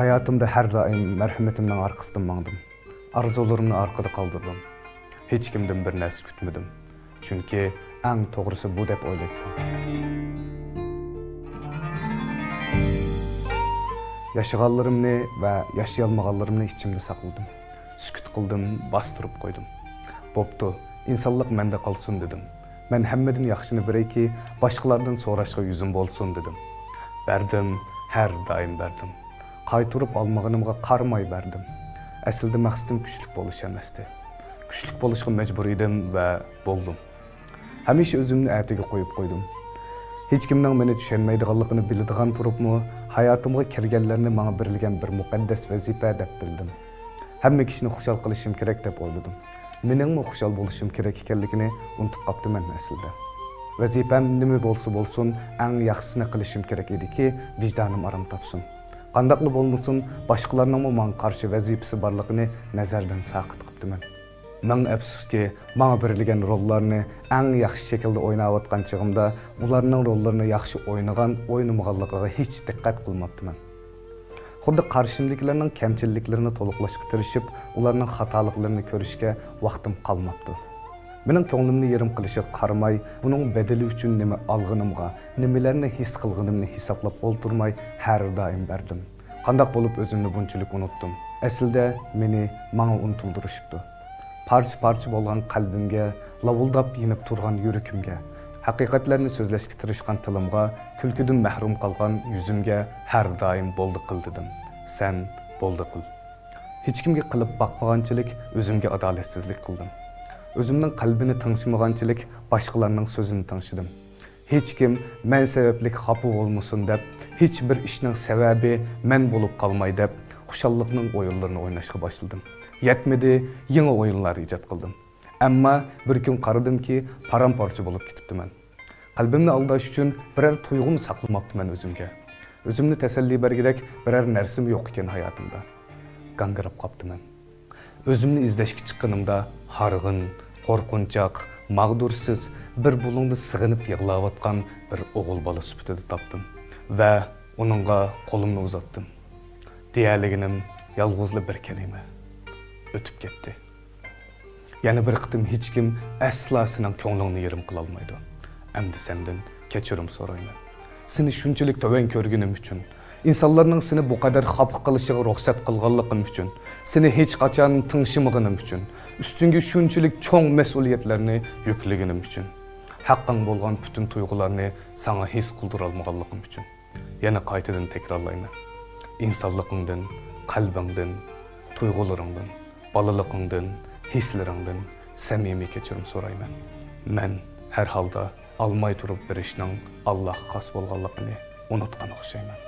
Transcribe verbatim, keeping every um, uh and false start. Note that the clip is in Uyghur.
ھاياتىمدا ھەر دائىم مەرھەمىتىمنىڭ ئارقىسىدىن ماڭدىم. ئارزۇلىرىمنى ئارقىدا قالدۇردۇم. ھېچكىمدىن بىر نەرسە كۈتمىدىم. چۈنكى ئەڭ توغرىسى بۇ دەپ ئويلايتتىم. ياشىغانلىرىمنى ۋە ياشىيالمىغانلىرىمنى ئىچىمدە ساقلىدىم. سۈكۈت قىلدىم، باستۇرۇپ قويدۇم. بوپتۇ، ئىنسانلىق مەندە قالسۇن دېدىم. مەن ھەممىدىن ياخشىنى بېرەيكى، باشقىلاردىن سوراشقا يۈزۈم بولسۇن دېدىم. بەردىم، ھەر دائىم بەردىم. قايتۇرۇپ ئالمىغىنىمغا قارىماي بەردىم. ئەسلىدە مەقسىتىم كۈچلۈك بولۇش ئەمەستى. كۈچلۈك بولۇشقا مەجبۇر ئىدىم ۋە بولدۇم. ھەمىشە ئۆزۈمنى ئەتىگە قويۇپ قويدۇم. ھېچكىمنىڭ مېنى چۈشەنمەيدىغانلىقىنى بىلىدىغان تۇرۇپمۇ، ھاياتىمغا كىرگەنلەرنى ماڭا بېرىلگەن بىر مۇقەددەس ۋەزىپە دەپ بىلدىم. ھەممە كىشىنى خۇشال قىلىشىم كېرەك دەپ ئويلىدىم. مېنىڭمۇ خۇشال بولۇشۇم كېرەك ئىكەنلىكىنى ئۇنتۇپ قاپتىمەن ئەسلىدە. ۋەزىپەم نېمە بولسا بولسۇن، ئەڭ ياخشىسىنى قىلىشىم كېرەك ئىدىكى، ۋىجدانىم ئارام تاپسۇن. قانداقلا بولمىسۇن، باشقىلارنىڭمۇ ماڭا قارشى ۋەزىپىسى بارلىقىنى نەزەردىن ساقىت قىپتىمەن. مىڭ ئەپسۇسكى، ماڭا بېرىلگەن روللارنى ئەڭ ياخشى شەكىلدە ئويناۋاتقان چېغىمدا، ئۇلارنىڭ روللىرىنى ياخشى ئوينىغان، ئوينىمىغانلىقىغا ھېچ دىققەت قىلماپتىمەن. خۇددى قارشىمدىكىلەرنىڭ كەمچىلىكلىرىنى تولۇقلاشقا تىرىشىپ، ئۇلارنىڭ خاتالىقلىرىنى كۆرۈشكە ۋاقتىم قالماپتۇ. مېنىڭ كۆڭلۈمنى يېرىم قىلىشىغا قارىماي، بۇنىڭ بەدىلى ئۈچۈن نېمە ئالغىنىمغا، نېمىلەرنى ھېس قىلغىنىمنى ھېسابلاپ ئولتۇرماي، ھەر دائىم بەردىم. قانداق بولۇپ ئۆزۈمنى بۇنچىلىك ئۇنۇتتۇم؟ ئەسلىدە مېنى ماڭا ئۇنتۇلدۇرۇشۇپتۇ. پارچە-پارچە بولغان قەلبىمگە، لاۋۇلداپ يېنىپ تۇرغان يۈرىكىمگە، ھەقىقەتلەرنى سۆزلەشكە تىرىشقان تىلىمغا، كۈلكىدىن مەھرۇم قالغان يۈزۈمگە ھەر دائىم بولدى قىل دېدىم. سەن بولدى قىل. ھېچكىمگە قىلىپ باقمىغانچىلىك ئۆزۈمگە ئادالەتسىزلىك قىلدىم. ئۆزۈمنىڭ قەلبىنى تىڭشىمىغانچىلىك باشقىلارنىڭ سۆزىنى تىڭشىدىم. ھېچكىم مەن سەۋەبلىك خاپا بولمىسۇن دەپ، ھېچبىر ئىشنىڭ سەۋەبى مەن بولۇپ قالماي دەپ، خۇشاللىقنىڭ ئويۇنلىرىنى ئويناشقا باشلىدىم. يەتمىدى، يېڭى ئويۇنلار ئىجاد قىلدىم. ئەمما بىر كۈن قارىدىمكى، پارام-پارچە بولۇپ كېتىپتىمەن. قەلبىمنى ئالداش ئۈچۈن بىرەر تۇيغۇمۇ ساقلىماپتىمەن ئۆزۈمگە. ئۆزۈمنى تەسەللى بەرگۈدەك بىرەر نەرسىمۇ يوق ئىكەن ھاياتىمدا. گاڭگىراپ قاپتىمەن. ئۆزۈمنى ئىزدەشكە چىققىنىمدا ھارغىن، قورقۇنچاق، ماغدۇرسىز، بىر بۇلۇڭدا سېغىنىپ يىغلاۋاتقان بىر ئوغۇل بالا سۈپىتىدە تاپتىم ۋە ئۇنىڭغا قولۇمنى ئۇزاتتىم. دېيەلىگىنىم يالغۇزلا بىر كەلىمە. ئۆتۈپ كەتتى. يەنە بىر قېتىم ھېچكىم ئەسلا سېنىڭ كۆڭلۈڭنى يېرىم قىلالمايدۇ. ئەمدى سەندىن كەچۈرۈم سورايمەن. سېنى شۇنچىلىك تۆۋەن كۆرگىنىم ئۈچۈن، ئىنسانلارنىڭ سېنى بۇ قەدەر خاپا قىلىشىغا رۇخسەت قىلغانلىقىم ئۈچۈن، سېنى ھېچقاچان تىڭشىمىغىنىم ئۈچۈن، ئۈستۈڭگە شۇنچىلىك چوڭ مەسئۇلىيەتلەرنى يۈكلىگىنىم ئۈچۈن، ھەققىڭ بولغان پۈتۈن تۇيغۇلارنى ساڭا ھېس قىلدۇرالمىغانلىقىم ئۈچۈن. يەنە قايتىدىن تەكرارلايمەن. ئىنسانلىقىڭدىن، قەلبىڭدىن، تۇيغۇلىرىڭدىن، بالىلىقىڭدىن، ھېسلىرىڭدىن سەمىمىي كەچۈرۈم سورايمەن. مەن ھەر ھالدا ئالماي تۇرۇپ بېرىشنىڭ ئاللاغا خاس بولغانلىقىنى ئۇنتقان ئوخشايمەن.